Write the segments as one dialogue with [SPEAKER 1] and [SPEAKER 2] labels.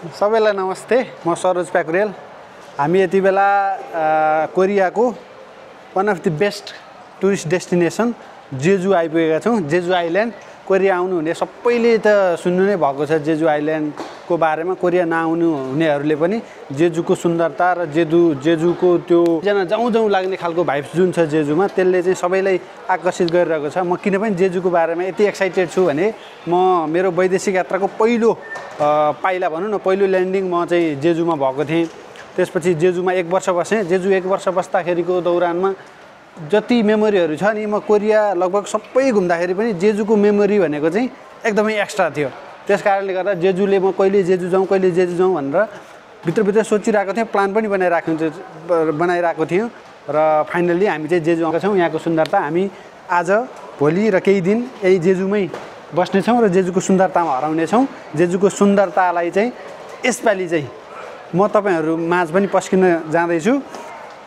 [SPEAKER 1] सबैलाई नमस्ते, म सरोज प्याकुरेल। हामी यति बेला कोरियाको one of the best tourist destination Jeju आइपुगेका छौँ। जेजु आइल्यान्ड। कोरिया आउनुहुने सबैले त सुन्नु नै भएको छ जेजु आइल्यान्डको बारेमा। कोरिया नआउनु हुनेहरूले पनि जेजुको सुन्दरता र जेजुको त्यो जाउँ जाउँ लाग्ने खालको भाइब्स जुन छ जेजुमा, त्यसले चाहिँ सबैलाई आकर्षित गरिरहेको छ। म किन पनि जेजुको बारेमा यति एक्साइटेड छु भने म मेरो वैदेशिक यात्राको पहिलो पाइला भनौँ न, पहिलो ल्यान्डिङ म चाहिँ जेजुमा भएको थिएँ। त्यसपछि जेजुमा 1 वर्ष बसेँ। जेजु 1 वर्ष बस्दाखेरिको दौरानमा जति मेमोरीहरू छ नि, म कोरिया लगभग सबै घुम्दाखेरि पनि जेजुको मेमोरी भनेको चाहिँ एकदमै एक्स्ट्रा थियो। त्यस कारणले गर्दा जेजुले म कहिले जेजु जाउँ भनेर भित्रभित्र सोचिरहेको थिएँ, प्लान पनि बनाइरहेको थिएँ र फाइनल्ली हामी चाहिँ जेजु आएका छौँ। यहाँको सुन्दरता हामी आज भोलि र केही दिन यही जेजुमै बस्नेछौँ र जेजुको सुन्दरतामा हराउनेछौँ। जेजुको सुन्दरतालाई चाहिँ यसपालि चाहिँ म तपाईँहरू माझ पनि पस्किन जाँदैछु।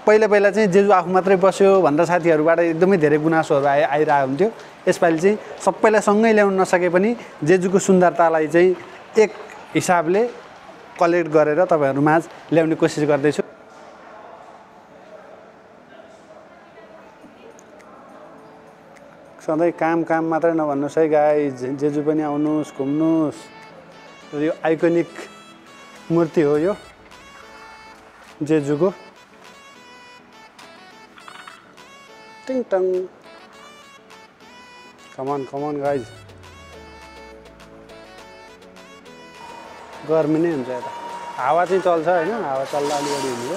[SPEAKER 1] पहिला चाहिँ जेजु आफू मात्रै बस्यो भनेर साथीहरूबाट एकदमै धेरै गुनासोहरू आइरहेको हुन्थ्यो। यसपालि चाहिँ सबैलाई सँगै ल्याउन नसके पनि जेजुको सुन्दरतालाई चाहिँ एक हिसाबले कलेक्ट गरेर तपाईँहरू माझ ल्याउने कोसिस गर्दैछु। सधैँ काम मात्रै नभन्नुहोस् है गाइज, जेजु पनि आउनुहोस्, घुम्नुहोस्। यो आइकोनिक मूर्ति हो यो जेजुको। टिङ टङ। Come on guys. गर्मी नै हुन्छ यता। हावा चाहिँ चल्छ होइन, हावा चल्दा अलिकति हुन्छ।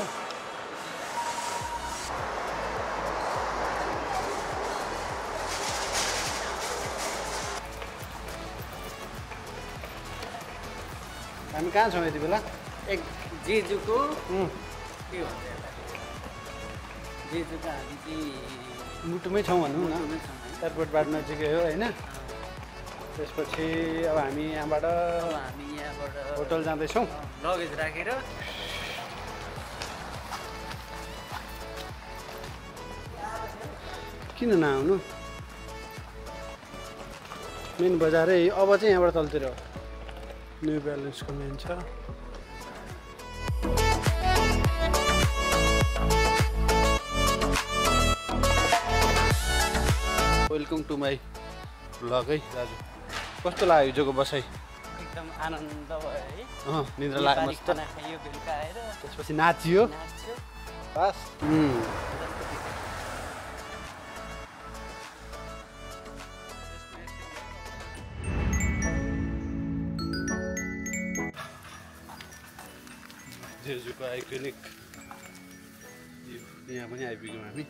[SPEAKER 1] हामी कहाँ छौँ यति बेला?
[SPEAKER 2] एक जेजुको के भन्छ जेजुको हामी चाहिँ
[SPEAKER 1] मुटुमै छौँ भनौँ न। एयरपोर्टबाट नजिकै हो होइन। त्यसपछि अब हामी यहाँबाट होटल जाँदैछौँ
[SPEAKER 2] लगेज राखेर।
[SPEAKER 1] किन नआउनु? मेन बजारै अब चाहिँ यहाँबाट तलतिर हो। न्यू ब्यालेन्सको मेन छ। वेलकम टु माई भ्लग है दाजु। कस्तो लाग्यो हिजोको बसाइ?
[SPEAKER 2] एकदम आनन्द भयो है।
[SPEAKER 1] निद्रा लाग्यो मस्त।
[SPEAKER 2] खाना खाइयो बेलुका आएर,
[SPEAKER 1] त्यसपछि नाचियो बस। जेजुको आइकोनिक यहाँ पनि आइपुग्यौँ हामी।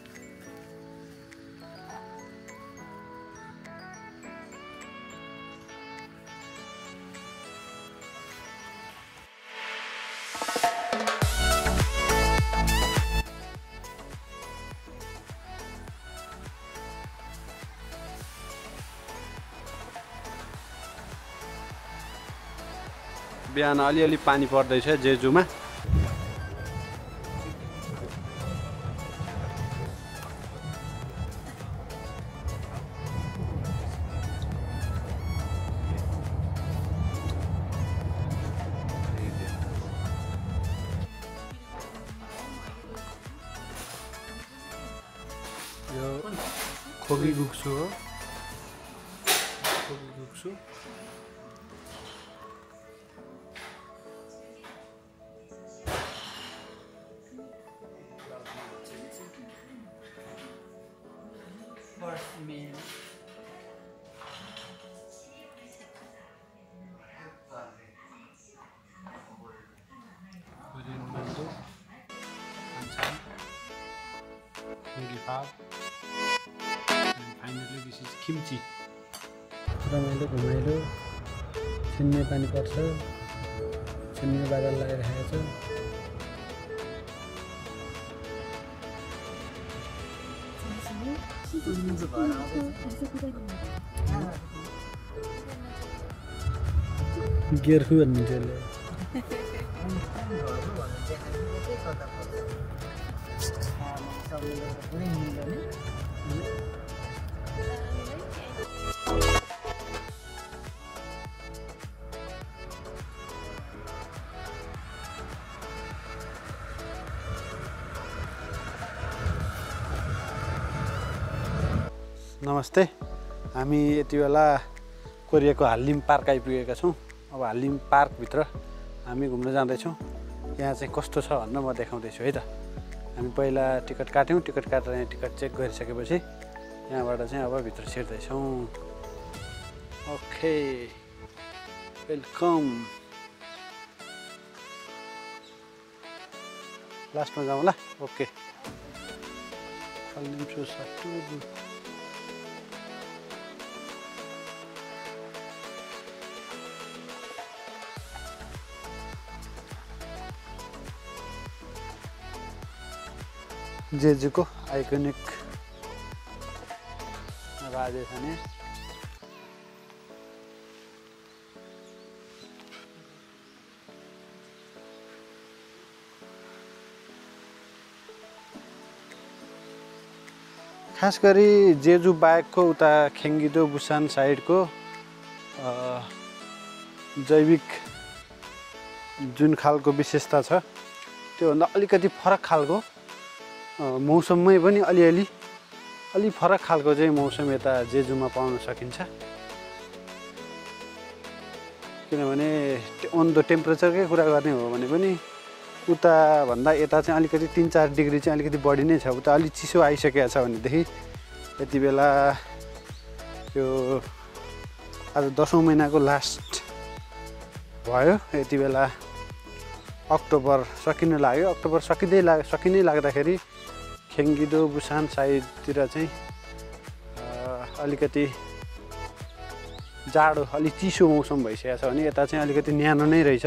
[SPEAKER 1] बिहान अलिअलि पानी पर्दैछ जेजुमा। यो खोगी गुक्सु हो। खोगी गुक्सु फाइनली दिस इज किम्ची। रमाइलो घुमाइलो, छिन्ने पानी पर्छ, छिन्ने बादल लगाइरहेको छ। गेर्खु भन्नुहुन्छ यसले। नमस्ते। हामी यति बेला कोरियाको हाल्लिम पार्क आइपुगेका छौँ। अब हाल्लिम पार्कभित्र हामी घुम्न जाँदैछौँ। यहाँ चाहिँ कस्तो छ भनेर म देखाउँदैछु है त। हामी पहिला टिकट काट्यौँ, टिकट काटेर यहाँ टिकट चेक गरिसकेपछि यहाँबाट चाहिँ अब भित्र छिर्दैछौँ। Okay, welcome. लास्टमा जाउँ ल। Okay, Hallim society. जेजुको आइकोनिक राजधानी। खास गरी जेजु बाहेकको उता खेङ्गिदो बुसान साइडको जैविक जुन खालको विशेषता छ त्योभन्दा अलिकति फरक खालको मौसममै पनि अलि फरक खालको चाहिँ मौसम यता जेजुमा पाउन सकिन्छ। किनभने अन द टेम्परेचरकै कुरा गर्ने हो भने पनि उता भन्दा यता चाहिँ अलिकति 3-4 डिग्री चाहिँ अलिकति बढी नै छ। उता अलि चिसो आइसकेको छ भनेदेखि यति बेला यो आज 10औं महिनाको लास्ट भयो। यति बेला अक्टोबर सकिन लाग्यो। अक्टोबर सकिनै लाग्दाखेरि खेङ्गिदो बुसान साइडतिर चाहिँ अलिकति जाडो अलि चिसो मौसम भइसकेको छ भने यता चाहिँ अलिकति न्यानो नै रहेछ।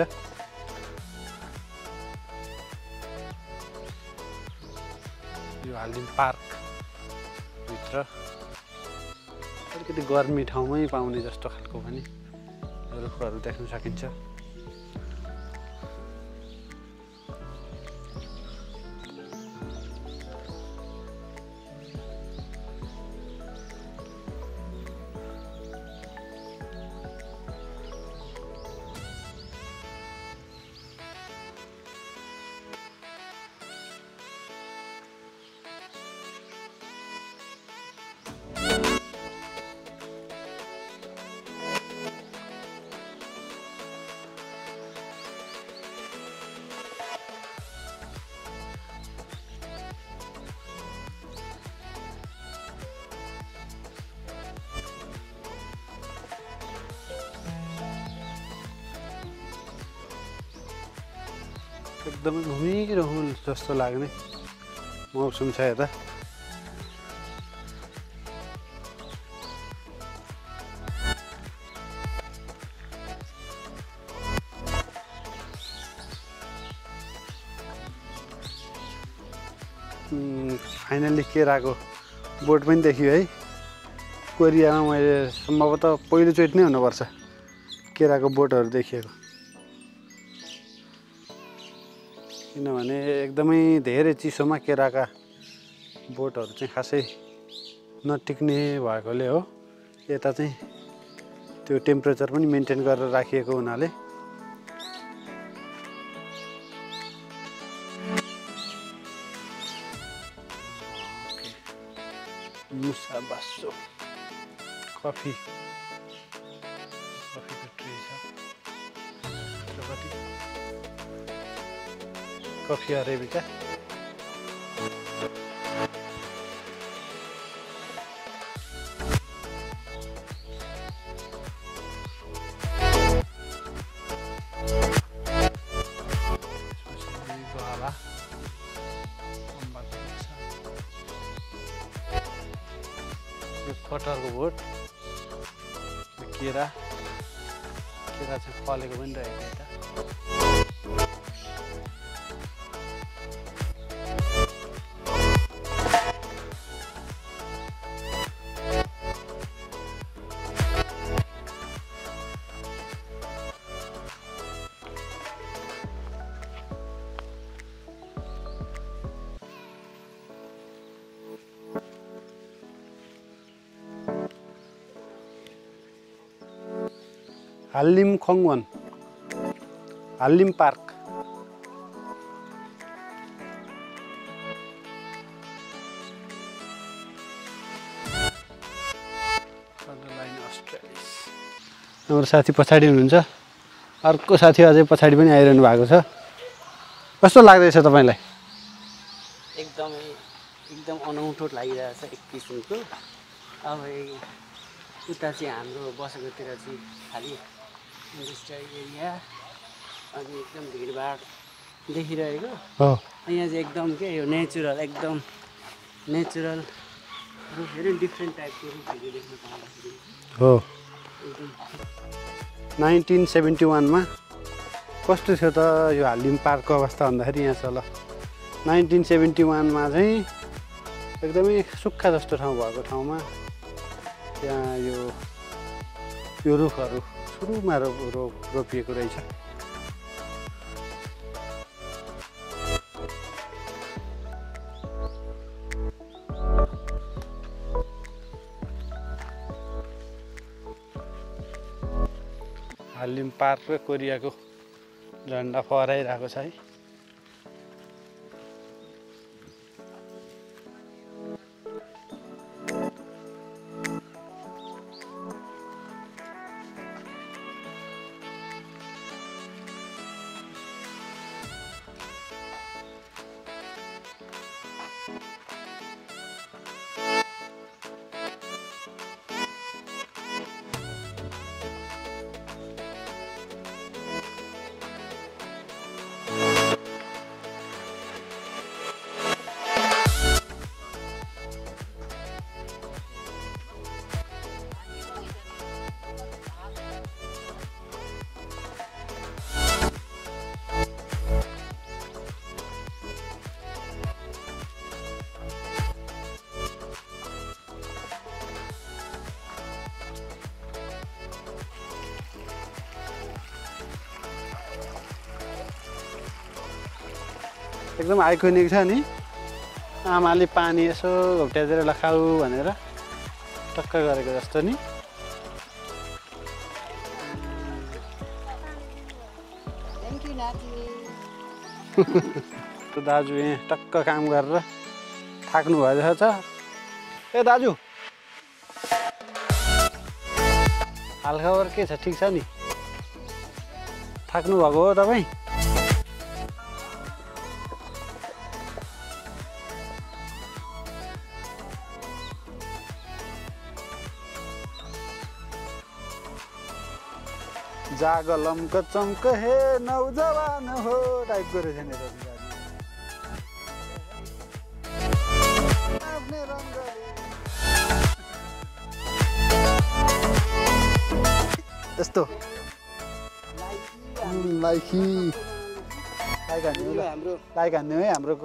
[SPEAKER 1] यो हाल्लिम पार्क भित्र अलिकति गर्मी ठाउँमै पाउने जस्तो खालको पनि रुखहरू देख्न सकिन्छ। एकदमै घुमिरहँ जस्तो लाग्ने मौसम छ यता। फाइनली केराको बोट पनि देखियो है। कोरियामा मैले सम्भवतः पहिलोचोटि नै हुनुपर्छ केराको बोटहरू देखिएको। किनभने एकदमै धेरै चिसोमा केराका बोटहरू चाहिँ खासै नटिक्ने भएकोले हो। यता चाहिँ त्यो टेम्परेचर पनि मेन्टेन गरेर राखिएको हुनाले मुसाबासो कफीको ट्री छ। Coffee arabica. कटहरको बोट, केरा चाहिँ फलेको पनि रहेको यता। हाल्लिम खोङवन, हाल्लिम पार्क। हाम्रो साथी पछाडि हुनुहुन्छ अर्को साथी अझै पछाडि पनि आइरहनु भएको छ कस्तो लाग्दैछ तपाईलाई
[SPEAKER 2] एकदम अनौठो लागिरहेछ एक किसिमको अब उता चाहिँ हाम्रो बसेकोतिर चाहिँ खालि इन्डस्ट्रियल एरिया अनि एकदम भिडभाड देखिरहेको
[SPEAKER 1] हो
[SPEAKER 2] यहाँ चाहिँ एकदम के यो नेचुरल एकदम नेचुरल रुखहरू डिफ्रेन्ट टाइपको रुखहरू देख्न पाउँदाखेरि
[SPEAKER 1] हो
[SPEAKER 2] एकदम
[SPEAKER 1] 1971 मा कस्तो थियो त यो हालिम पार्कको अवस्था भन्दाखेरि यहाँ छ ल 1971 मा चाहिँ एकदमै सुक्खा जस्तो ठाउँ भएको ठाउँमा त्यहाँ यो रुखहरू सुरुमा रोपिएको रहेछ हालिम पार्क र कोरियाको झन्डा फहराइरहेको छ है एकदम आइकोनिक छ नि आमाले पानी यसो घोप्ट्याएर लखाउ भनेर टक्क गरेको जस्तो नि दाजु यहाँ टक्क काम गरेर थाक्नु भयो जस्तो छ ए दाजु हालखबर के छ ठिक छ नि थाक्नु भएको हो तपाईँ जागलमक चम्क हे नौजवान हो टाइपको रहेछ नि यस्तो लाइक हान्ने है हाम्रो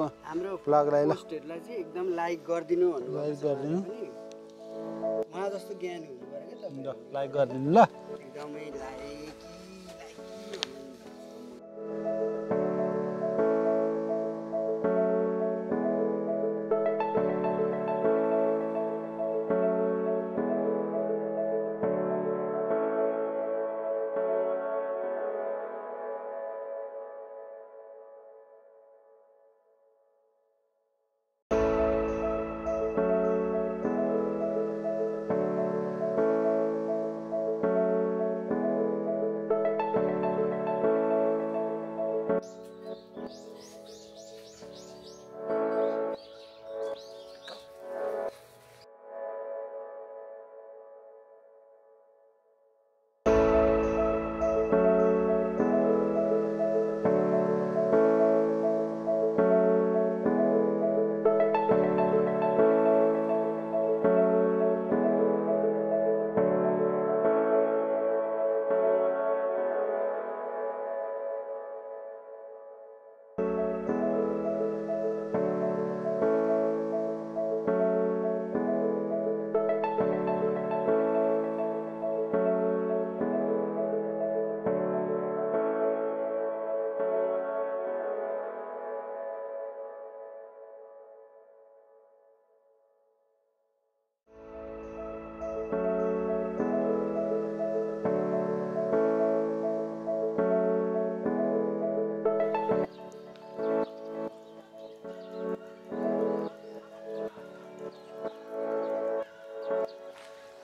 [SPEAKER 1] भ्लगलाई ल
[SPEAKER 2] चाहिँ एकदम लाइक गरिदिनु
[SPEAKER 1] लाइक गरिदिनु
[SPEAKER 2] उहाँ जस्तो ज्ञानी हुनु पर्यो क्या
[SPEAKER 1] ल लाइक गरिदिनु ल
[SPEAKER 2] एकदमै लाइक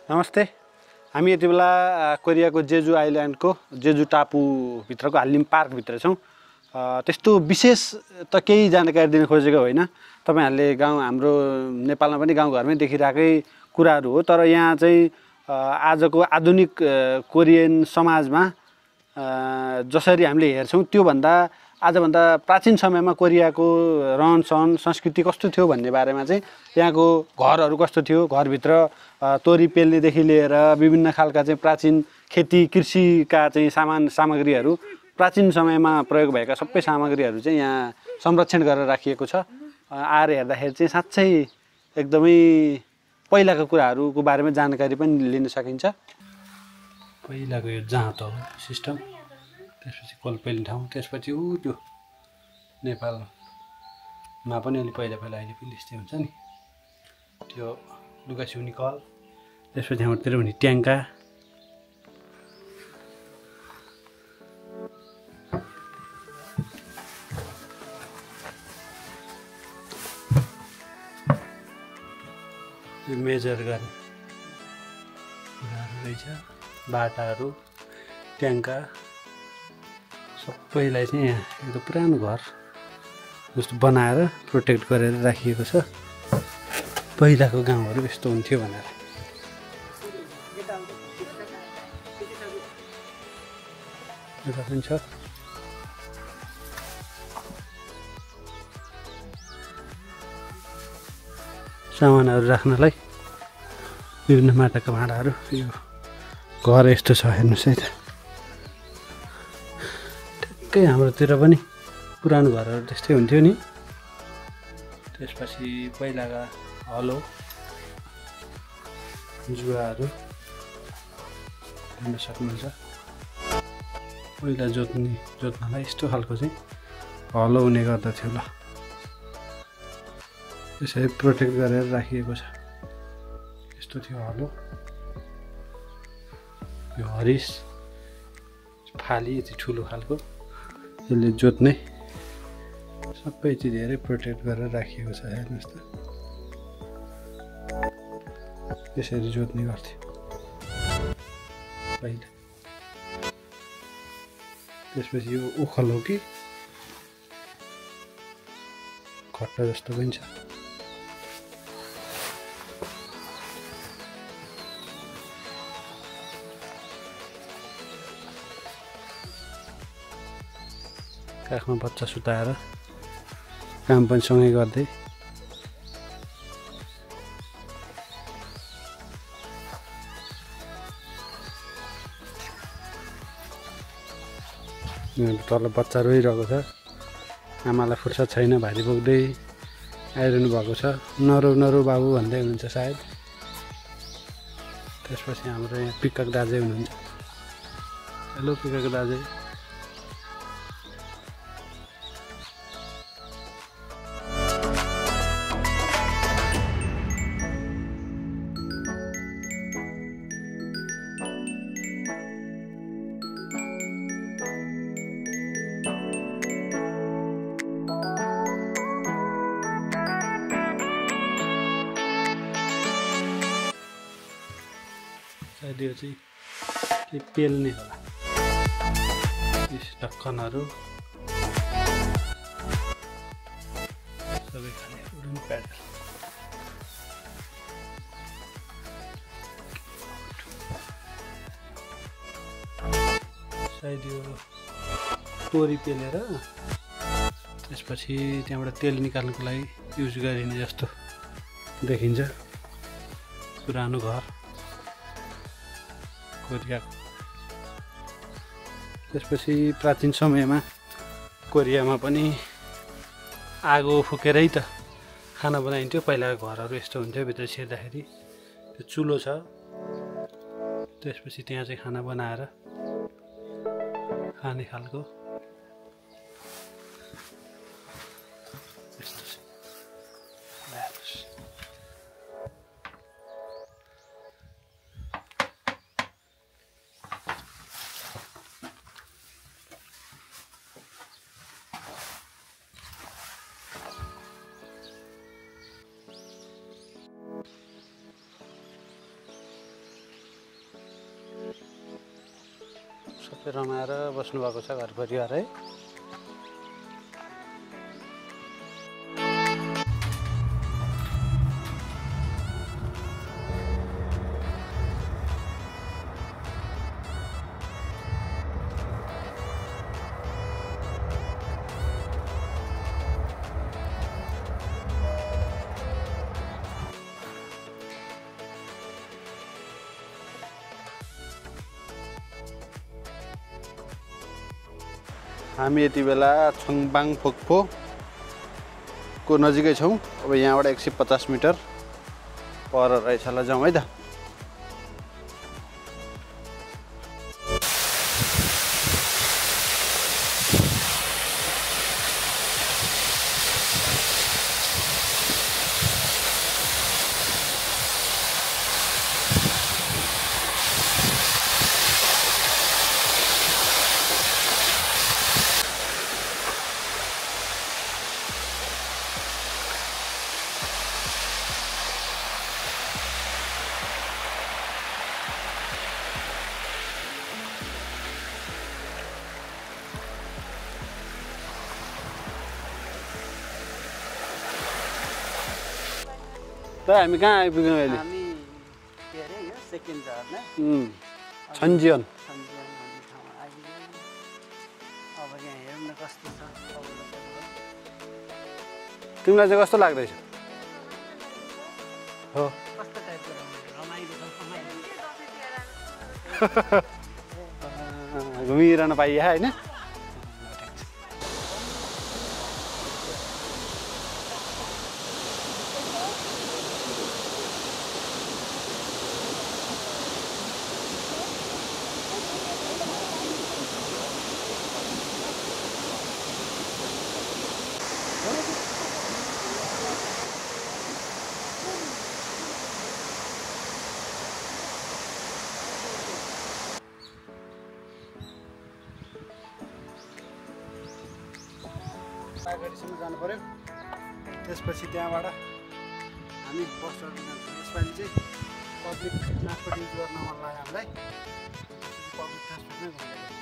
[SPEAKER 1] नमस्ते हामी यति बेला कोरियाको जेजु आइल्यान्डको जेजु टापुभित्रको हाल्लिम पार्कभित्र छौँ। त्यस्तो विशेष त केही जानकारी दिन खोजेको होइन, तपाईँहरूले हाम्रो नेपालमा पनि गाउँघरमै देखिरहेकै कुराहरू हो। तर यहाँ चाहिँ आजको आधुनिक कोरियन समाजमा जसरी हामीले हेर्छौँ त्योभन्दा आजभन्दा प्राचीन समयमा कोरियाको रहनसहन संस्कृति कस्तो थियो भन्ने बारेमा चाहिँ यहाँको घरहरू कस्तो थियो, घरभित्र तोरी पेल्नेदेखि लिएर विभिन्न खालका चाहिँ प्राचीन खेती कृषिका चाहिँ सामग्रीहरू, प्राचीन समयमा प्रयोग भएका सबै सामग्रीहरू चाहिँ यहाँ संरक्षण गरेर राखिएको छ। आएर हेर्दाखेरि चाहिँ साँच्चै एकदमै पहिलाको कुराहरूको बारेमा जानकारी पनि लिन सकिन्छ। पहिलाको यो जाँतो सिस्टम, त्यसपछि कोलपेल्ने ठाउँ, त्यसपछि त्यो नेपालमा पनि अलि पहिला अहिले पनि त्यस्तै हुन्छ नि, त्यो लुगा सिउने कल, त्यसपछि हाम्रोतिर हुने ट्याङ्का, मेजर गर्ने कुराहरू रहेछ, बाटाहरू, ट्याङ्का सबैलाई चाहिँ यहाँ एकदम पुरानो घर जस्तो बनाएर प्रोटेक्ट गरेर राखिएको छ। पहिलाको गाउँहरू यस्तो हुन्थ्यो भनेर। यता पनि छ सामानहरू राख्नलाई विभिन्न माटाका भाँडाहरू। यो घर यस्तो छ, हेर्नुहोस् है त। ठ्याक्कै हाम्रोतिर पनि पुरानो घरहरू त्यस्तै हुन्थ्यो नि। त्यसपछि पहिलाका हलो जुवाहरू हेर्न सक्नुहुन्छ। पहिला जोत्नलाई यस्तो खालको चाहिँ हलो हुने गर्दथ्यो। ल यसरी प्रोटेक्ट गरेर राखिएको छ। यस्तो थियो हलो। यो हरिस फाली यति ठुलो खालको, यसले जोत्ने सबै चिज धेरै प्रोटेक्ट गरेर राखिएको छ। हेर्नुहोस् त, यसरी जोत्ने गर्थ्यो पहिला। त्यसपछि यो ओखल हो कि खट्टा जस्तो पनि छ। काखमा बच्चा सुताएर काम पनि सँगै गर्दै तल बच्चा रोइरहेको छ। आमालाई फुर्सद छैन, भारी बोक्दै आइरहनु भएको छ। नरौ बाबु भन्दै हुनुहुन्छ सायद। त्यसपछि हाम्रो यहाँ पिकक दाजु हुनुहुन्छ। हेलो पिकक दाजु। यो चाहिँ के पेल्ने होला, ढक्कनहरू सबै खाने वुडन प्याडल। सायद यो तोरी पेलेर त्यसपछि त्यहाँबाट तेल निकाल्नुको लागि युज गरिने जस्तो देखिन्छ। पुरानो घर कोरियाको। त्यसपछि प्राचीन समयमा कोरियामा पनि आगो फुकेरै त खाना बनाइन्थ्यो। पहिलाको घरहरू यस्तो हुन्थ्यो, भित्र छिर्दाखेरि त्यो चुलो छ। त्यसपछि त्यहाँ चाहिँ खाना बनाएर खाने खालको यस्तो छ। सबै रमाएर बस्नुभएको छ घर परिवार है। हामी यति बेला छोङबाङ फोक्फोको नजिकै छौँ। अब यहाँबाट 150 मिटर पर रहेछ ल जाउँ है त। त हामी कहाँ आइपुग्यौँ अहिले?
[SPEAKER 2] हामी के अरे यो सेकेन्ड झरना
[SPEAKER 1] छन्जियन।
[SPEAKER 2] छन्जियन भन्ने ठाउँमा आइपुग्यौँ। अब यहाँ हेरौँ न कस्तो छ।
[SPEAKER 1] तिमीलाई चाहिँ कस्तो लाग्दैछ? हो
[SPEAKER 2] कस्तो टाइपको रमाइलो छ
[SPEAKER 1] घुमिरहन पाइए होइन? गाडीसम्म जानु पर्यो। त्यसपछि त्यहाँबाट हामी बस चढ्न जान्छौँ। यसपालि चाहिँ पब्लिक ट्रान्सपोर्ट युज गर्न मन लाग्यो हामीलाई। पब्लिक ट्रान्सपोर्टमै घुम्दै